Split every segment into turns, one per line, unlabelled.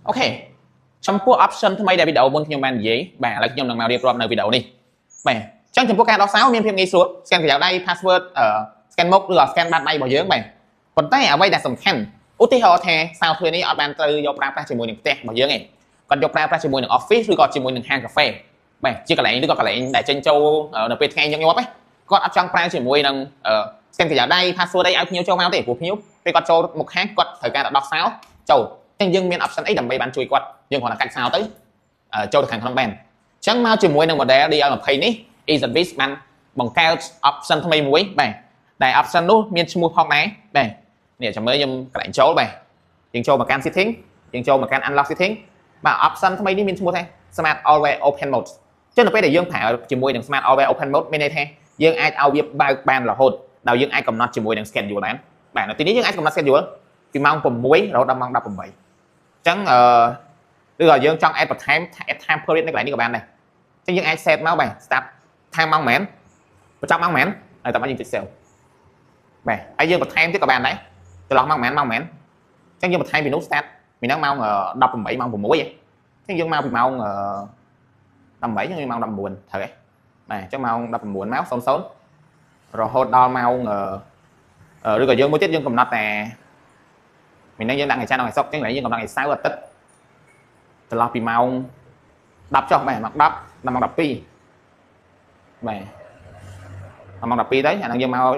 OK ចំពោះ option ថ្មីដែលវីដេអូមុនខ្ញុំបាននិយាយបាទឥឡូវខ្ញុំនឹងមករៀបរាប់នៅវីដេអូនេះបាទអញ្ចឹងចំពោះការដោះសោមានភាពងាយស្រួល scan ក្រយៅដៃ password scan មុខឬក៏ scan បាតដៃរបស់យើងបាទប៉ុន្តែអ្វីដែលសំខាន់ឧទាហរណ៍ថាសោទ្វារនេះអត់បានត្រូវយកប្រើប្រាស់ជាមួយនឹងផ្ទះរបស់យើងទេគាត់យកប្រើប្រាស់ជាមួយនឹង office ឬក៏ជាមួយនឹងហាងកាហ្វេបាទជាកន្លែងឬក៏កន្លែងដែលចេញចូលនៅពេលថ្ងៃញឹកញាប់គាត់អត់ចង់ប្រើជាមួយនឹង scan ក្រយៅដៃ password អីឲ្យភ្ញៀវចូលមកទេព្រោះភ្ញៀវពេលគាត់ចូលមកហាងគាត់ត្រូវការតែដោះសោចូលអញ្ចឹងយើងមាន option អីដើម្បីបានជួយគាត់យើងគ្រាន់តែកាច់សោទៅចូលទៅខាងក្នុងបានអញ្ចឹងមកជាមួយនឹង model DL20 នេះ EZVIZ បានបង្កើត option ថ្មីមួយបាទដែល option នោះមានឈ្មោះផងដែរបាទនេះចាំមើលខ្ញុំកន្លែងចូលបាទយើងចូលមកកាន់ setting យើងចូលមកកាន់ unlock setting បាទ option ថ្មីនេះមានឈ្មោះថា Smart Always Open Mode ចឹងនៅពេលដែលយើងប្រើជាមួយនឹង Smart Always Open Mode មានន័យថាយើងអាចឲ្យវាបើកបានរហូតដោយយើងអាចកំណត់ជាមួយនឹង schedule បានបាទនៅទីនេះយើងអាចកំណត់ schedule ពីម៉ោង6រហូតដល់ម៉ោង18អញ្ចឹងអឺឬក៏យើងចង់ add បន្ថែម add time period នៅកន្លែងនេះក៏បានដែរអញ្ចឹងយើងអាច set មកបាទ start time ម៉ោងប៉ុន្មានបញ្ចប់ម៉ោងប៉ុន្មានហើយតោះមកយើងចុច save បាទហើយយើងបន្ថែមទៀតក៏បានដែរចន្លោះម៉ោងប៉ុន្មានម៉ោងប៉ុន្មានអញ្ចឹងយើងបន្ថែមពីនោះ start ពីហ្នឹងម៉ោង18ម៉ោង6អញ្ចឹងយើងមកពីម៉ោង18យើងម៉ោង19ត្រូវទេបាទអញ្ចឹងម៉ោង19មក00រហូតដល់ម៉ោងឬក៏យើងមួយទៀតយើងកំណត់តែមីហ្នឹងយើងដាក់ថ្ងៃច័ន្ទដល់ថ្ងៃសុក្រអញ្ចឹងយើងកំណត់ថ្ងៃសៅរ៍អាទិត្យចន្លោះពីម៉ោង10ចុះបាទម៉ោង10ដល់ម៉ោង12បាទដល់ម៉ោង12ទៅអាហ្នឹងយើងមក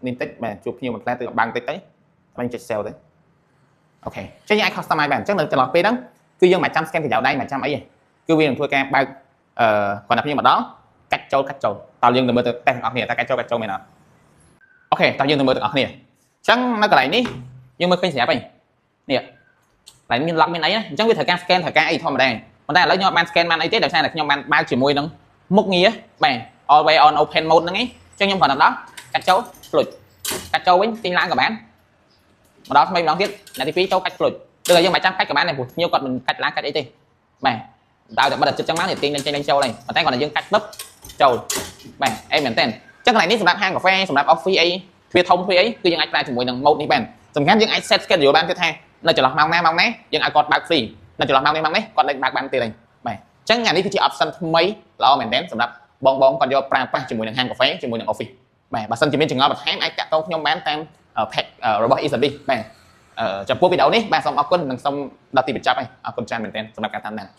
នេះតិចបាទជួបភ្ញៀវមួយផ្លែទៅបាំងតិចទៅបាញ់ចុច save ទៅ OK អញ្ចឹងយើងអាច customize បានអញ្ចឹងនៅចន្លោះពេលហ្នឹងគឺយើងមិនចាំ scan ក្រយៅដៃមិនចាំអីទេគឺវានឹងធ្វើការបើកអឺគាត់តែភ្ញៀវមកដល់កាច់ចូលកាច់ចូលតើយើងទៅមើលទៅតេស្តទាំងអស់គ្នាតើកាច់ចូលកាច់ចូលមែនអត់ OK តើយើងទៅមើលទាំងអស់គ្នាអញ្ចឹងនៅកន្លែងនេះយើងមើលឃើញស្រាប់ហើយនេះកន្លែងមាន lock មានអីណាអញ្ចឹងវាត្រូវការ scan ត្រូវការអីធម្មតាប៉ុន្តែឥឡូវខ្ញុំអត់បាន scan បានអីទេដោយសារតែខ្ញុំបានបើកជាមួយនឹងមុខងារបាទ always on open mode ហ្នឹងឯងអញ្ចឹងខ្ញុំគ្រាន់តែដល់កាច់ចូលភ្លុចកាច់ចូលវិញទាញឡើងក៏បានមកដល់ថ្មីម្ដងទៀតអ្នកទី2ចូលកាច់ភ្លុចឬក៏យើងមិនចាំកាច់ក៏បានដែរព្រោះភ្ញៀវគាត់មិនកាច់ឡើងកាច់អីទេបាទដល់តែបិទតែចិត្តចឹងមកនេះទាញចេញចូលហើយប៉ុន្តែគាត់តែយើងកាច់ពឹបចូលបាទអីមែនតើអញ្ចឹងកន្លែងនេះសម្រាប់ហាងកាហ្វេសម្រាប់ office អីទ្វារធំទ្វារអីគឺយើងអាចប្រើជាមួយនឹង mode នេះបានសំខាន់យើងអាច set schedule បានគឺថានៅចន្លោះម៉ោងណាម៉ោងណាយើងឲ្យគាត់បើក free នៅចន្លោះម៉ោងនេះម៉ោងនេះគាត់លែងបើកបានទៀតហើយបាទអញ្ចឹងអានេះគឺជា option ថ្មីល្អមែនទែនសម្រាប់បងបងគាត់យកប្រើប្រាស់ជាមួយនឹងហាងកាហ្វេជាមួយនឹង office បាទបើសិនជាមានចម្ងល់បន្ថែមអាចតាក់ទងខ្ញុំបានតាម page របស់ EZVIZ បាទចំពោះវីដេអូនេះបាទសូមអរគុណនិងសូមដល់ទីបញ្ចប់ហើយអរគុណច្រើនមែនទែនសម្រាប់ការតាមដាន។